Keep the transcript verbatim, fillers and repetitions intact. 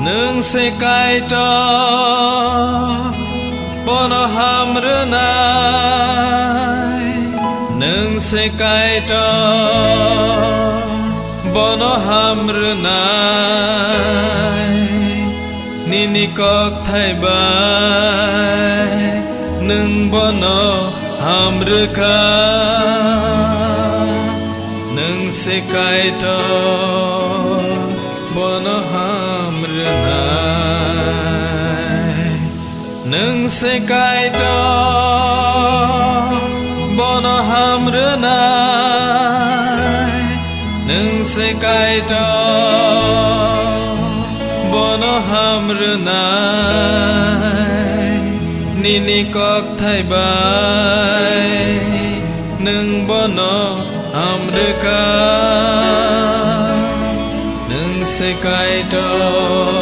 Nwng se Kaitor, bono ham rwnai. Nwng se Kaitor, bono ham rwnai. Nini kokthai bai nwng bono ham rwkha. Nwng se Kaitor, bono ham rwnai. Nwng se Kaitor, bono ham rwnai. Nwng se Kaitor, bono ham rwnai. Nini kokthai bai nwng bono ham rwkha. Nwng se Kaitor,